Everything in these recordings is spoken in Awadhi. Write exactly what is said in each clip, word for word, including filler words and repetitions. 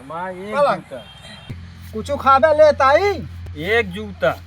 माँ, एक पलंग। जूता। कुछ खाबे ले ताई? एक जूता।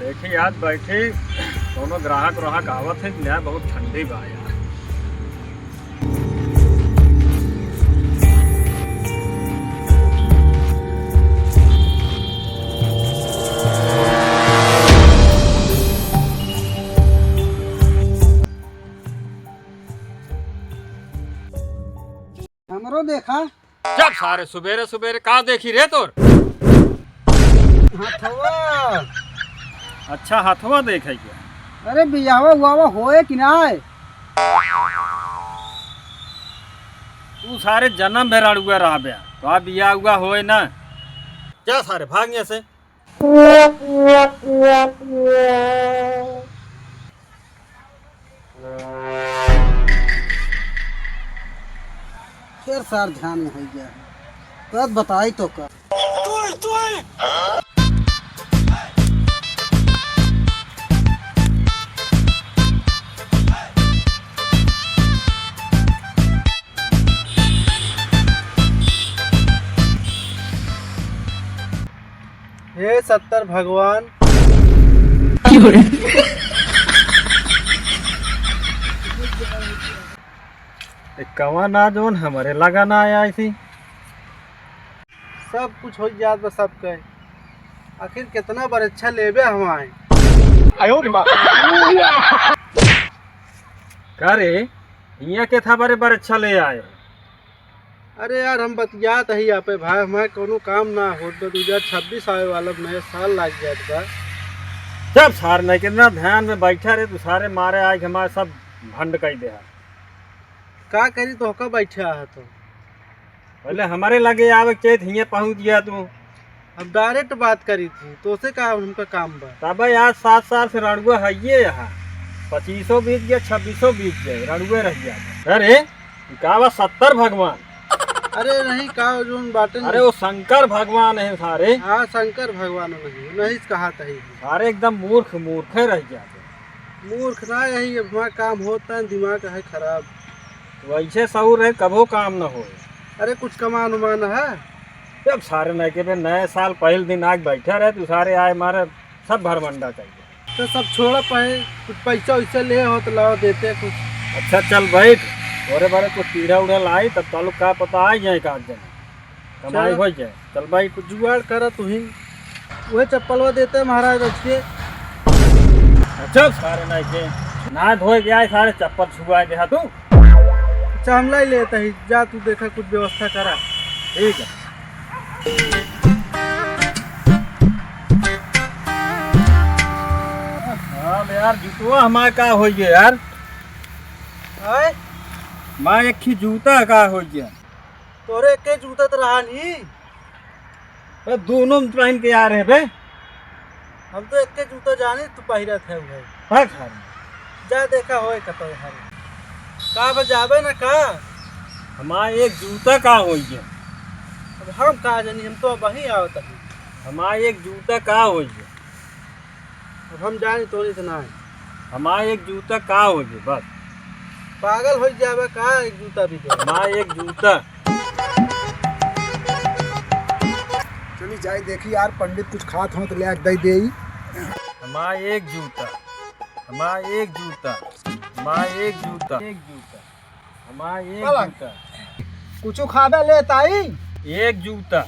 देखी, आज बैठी, कौनो ग्राहक व्राहक आवत है कि ना? बहुत ठंडी बा यार। हमरो देखा। जब सारे सुबेरे सुबेरे का देखी रे तोर? हथवा। अच्छा, हथवा देखे क्या? अरे, बियाहवा उआवा होए कि नाय? तू सारे जन्म भर अड़ुआ रहबे, तो आ बियाह उआह होए ना। जा सारे, भाग यहाँ से। फिर सार ध्यान में हो गया है। तब बताई तो का। हे सत्तर भगवान। ए, कवा ना जोन हमरे लगा ना आया ऐसी। सब कुछ हो जात बा सबके। आखिर कितना बरच्छा लेबे हम आए। आयो रे माँ। का रे, हियाँ के था बरे बरच्छा ले आए? अरे यार, हम बतियात ही आपे भाई, हमारे कोनो काम ना होत बा, दो हजार छब्बीस आवे वाला, नया साल लाग जात बा। जब सार नहीं कितना ध्यान में बैठा रहे, तू सारे मारे आज हमारे सब भंड कई दे है। का करी, तो होका बैठा है तो। पहले हमारे लगे आवे के चाहिए, हियाँ पहुँच गया तू। हम direct बात करी थी, तो से का हमका काम बा? तब आज सात साल से रणुआ है ये यहाँ, पच्चीसों बीत गया, छब्बीसों बीत गए, रणुए रह गया। अरे, ई का बा सत्तर भगवान? अरे नहीं, का जोन बाटे अरे नहीं। वो शंकर भगवान है सारे। हाँ, शंकर भगवान नहीं, नहीं कहा तही। सारे एकदम मूर्ख, मूर्खे रह गया। मूर्ख ना, यही अब हमारा काम होता है, दिमाग है खराब। वैसे सहूर रहे, कबो काम न हो। अरे कुछ कमान उमान है? जब सारे नए के बे, नए साल पहले दिन आके बैठे रहे, तू सारे आए मारे सब भरमंडा चाहिए। तो सब छोड़ा पाए, कुछ पैसा वैसा ले हो तो लाओ देते कुछ। अच्छा चल बैठ, तोरे बारे कुछ पीढ़ा उड़ा लाई, तब तालुक का पता आ जाए का जने। कमाई चलो। हो जाए। चल भाई, कुछ जुगाड़ करा तू ही। वही चप्पलवा देते महाराज रख के। अच्छा, सारे नहीं के। ना धोए गया है, सारे चप्पल छुआ गया तू। अच्छा, हम लाई लेते ही। जा तू देखा, कुछ व्यवस्था करा। ठीक है। हाँ यार, जुतवा हमारे का होइए यार? आए? माँ, एक ही जूता का होइए? तोरे एके जूता तो रहा नहीं। बे, दोनों में पहन के आ रहे बे। हम तो एके जूता जानी, तू पहिरत है भाई। भाग सारे। जा देखा होए कतो हर। का बजाबे ना का? हमार एक जूता का होई गया? अब हम का जानी, हम तो अब वहीं आवत हई। हमार एक जूता का होई गया? अब हम जानी तोरी से ना है। हमार एक जूता का हो जे बस। पागल हो जावे का, एक जूता भी दे। हमार एक जूता। चली जाए देखी यार, पंडित कुछ खात हो तो ले आके दे दे। हमार एक जूता, हमार एक जूता, हमार एक जूता, एक जूता। हमार एक पलंग। जूता। कुछो खाबे ले ताई? एक जूता।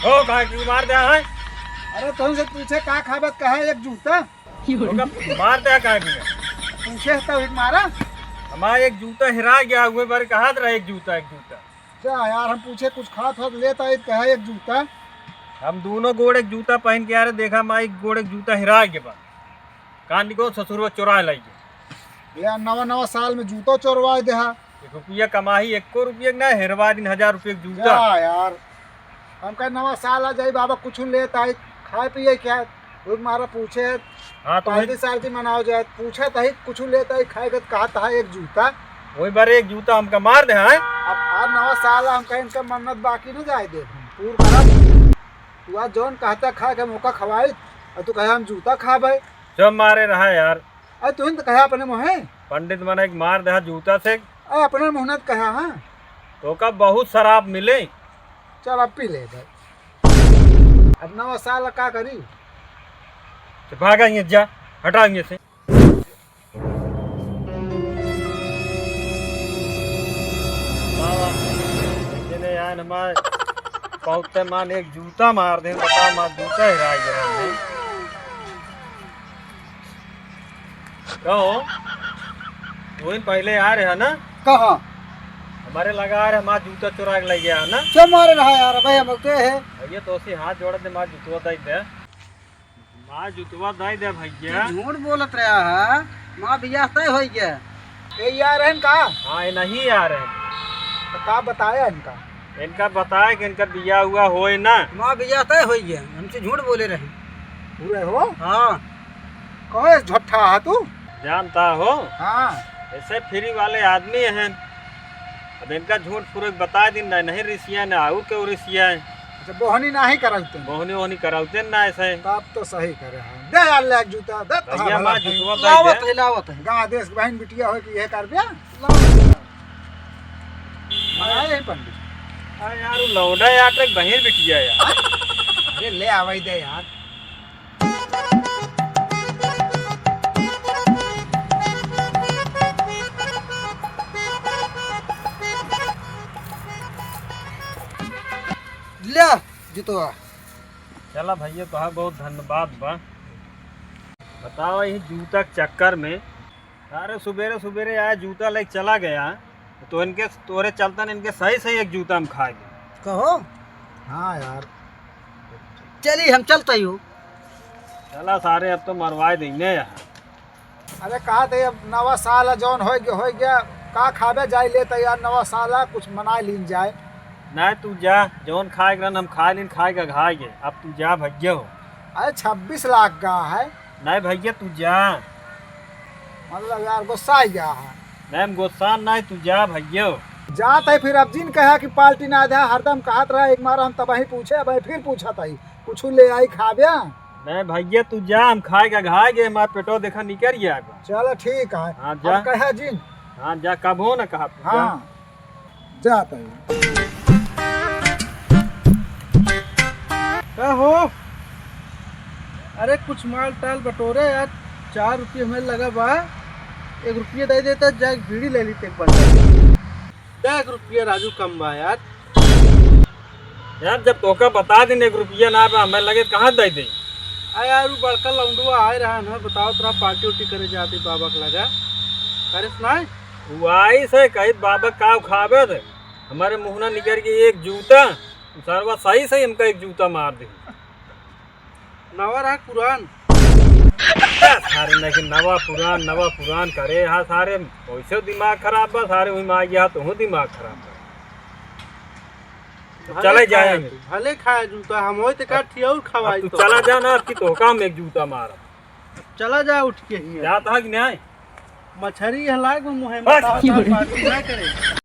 ओ, काहे के मार दे है? अरे, तुमसे पूछे का खाबे, कहा एक जूता? ओका मार दे काहे के? पूछे तो एक मारा। हमार एक जूता हेरा गया, उहे बारे कहा रहा एक जूता, एक जूता। जा यार, हम पूछे कुछ खात हो तो लेता है, कहा एक जूता। हम दूनो गोड़ एक जूता पहिन के आ रहे, देखा माई गोड़ एक जूता हेराय गे बा। कहाँ निको ससुरवा चोराय लाइ गे। यार, नवा नवा साल में जूतो चोरवाय देहा। एक रुपया कमाही, एको रुपया के ना, हेरवा दिन हजार रुपया के जूता। जा यार, हम कहे नवा साल आ जाई बाबा, कुछ लेत आई, खाए पिए क्या? लोग मारा पूछे, हाँ, तो पार्टी वही सार्टी मनाओ जाए, पूछा तही कुछ लेत आई, खाए के कहा तहा एक जूता। वही बार एक जूता हमका मार दे, हाँ? अब हर नवा साल हम कहे इनका मन्नत बाकी न जाए दे, हम पूर करब। तू आज जौन कहता खाए के मौका खवाई, और तू कहे हम जूता खाबे। जब मारे रहा यार। अरे तुहिन तो कहा अपने मुँहे। पंडित मने एक मार दे जूता से। अरे अपने मुँह न कहा, हाँ। तो का बहुत शराब मिले। चल अब पी ले भाई। अब नवा साल का करी? तो भागा ये जा, हटा ये से। बाबा, जेने यार हमार पहुँचते मान एक जूता मार दे, बता मार जूता हेराय गे है। कहो, वही पहले आ रहे हैं ना? कहाँ? हमारे लगा आ रहे, हमार जूता चुरा के ले गया है ना? क्या मारे रहा यार, भाई हम के है? भैया तो उसी हाथ जोड़ दे, मार जूतवा दे दे। मार जूतवा दे दे भैया। तू झूठ बोलत रहा है, माँ बियाह तय हो गया। ए, ये आ रहे हैं का? हाँ, ये नहीं आ रहे हैं। तो का बताया इनका? इनका बताया कि इनका बियाह हुआ होए ना। माँ बियाह तय हो गया, हमसे झूठ बोले रहे। पूरे हो? हाँ। कहो ये झूठा है तू? जानता हो? हाँ। ऐसे फ्री वाले आदमी हैं। अब इनका झूठ फूठ बता दिन ना, नहीं रिसिया ना, और क्यों रिसिया है? अच्छा, बोहनी नाही करावते? बोहनी वोहनी करावते ना ऐसे। तब तो सही करे हैं। दे यार ले एक जूता, दे भैया, तोहार भला मार कहीं। जूतवा दे लावत दे। है, लावत है। गाँव देश के बहन बिटिया हो कि यह कर दिया? लावत है। हाँ, यही पंडित। अरे यार, वो लौंडा यार, तो एक बहन बिटिया यार। अरे ले आवाई दे यार। ले, जूतवा। चला भैया, तोहार बहुत धन्यवाद बा। बतावा, यही जूता के चक्कर में सारे सुबेरे सुबेरे आया, जूता लेके चला गया। तो इनके, तोरे चलतन इनके सही सही एक जूता हम खाए गए। कहो? हाँ यार। चली, हम चलते ही हो। चला सारे, अब तो मरवाए देंगे यार। अरे कहा थे, अब नवा साल है, जौन होय गया, होय गया। का खाबे, जाई ले तैयार, नवा साल है, कुछ मना लीन जाए। नहीं, तू जा, जौन खाए के रहन हम खाए लीन, खाए के घाए गए। अब तू जा भैया हो। अरे छब्बीस लाख का है। नहीं भैया, तू जा। मतलब यार, गुस्सा आ गया है। नहीं, हम गुस्सा नहीं, तू जा भैया। जात है फिर, अब जिन कहा कि पार्टी ना दे, हरदम कहत रहा, एक मार हम तबाही पूछे, अब फिर पूछत है, कुछ ले आई खाबे? नहीं भैया, तू जा, हम खाए का घाए गए, हमार पेटो देखा निकर गया बा। चलो ठीक है, हाँ, जा। अब कहे जिन। हाँ, जा, कबो ना कहा, तू जा। हाँ। जात है। का हो? अरे कुछ माल टाल बटोरे यार, चार रुपये हमें लगा बा, एक रुपये दे देता, जाके बीड़ी ले ली एक बार। दे एक रुपया राजू, कम बा यार। यार, जब तोका बता दिन एक रुपया ना बा, हमें लगे कहाँ दे दे? आ यार, उ बड़का लौंडुआ आए रहा ना, बताओ तोरा पार्टी उर्टी करे जाते बाबा के लगा। करे सुनाए? उ आई से कही बाबा का खाबे दे? हमारे मुहना निकर के एक जूता, उ सरवा सही सही हमका एक जूता मार दे। नवा रहा पुरान। सारे नहीं कि नवा पुरान, नवा पुरान करे हा सारे, वैसे दिमाग खराब बा सारे, वही में आ गया तो हूँ दिमाग खराब बा। भले चले खाए जाए। तू, भले खाए जूता, हम होई ते का अब ठियाउर अब खवाई तू तो। चला जा ना, अब की तोहका हम एक जूता मारब। चला जा उठ के ही। जात हा कि नहीं? मछरी है लाग मुँह में, बस। बताओ, बताओ, पार्टी ना करे।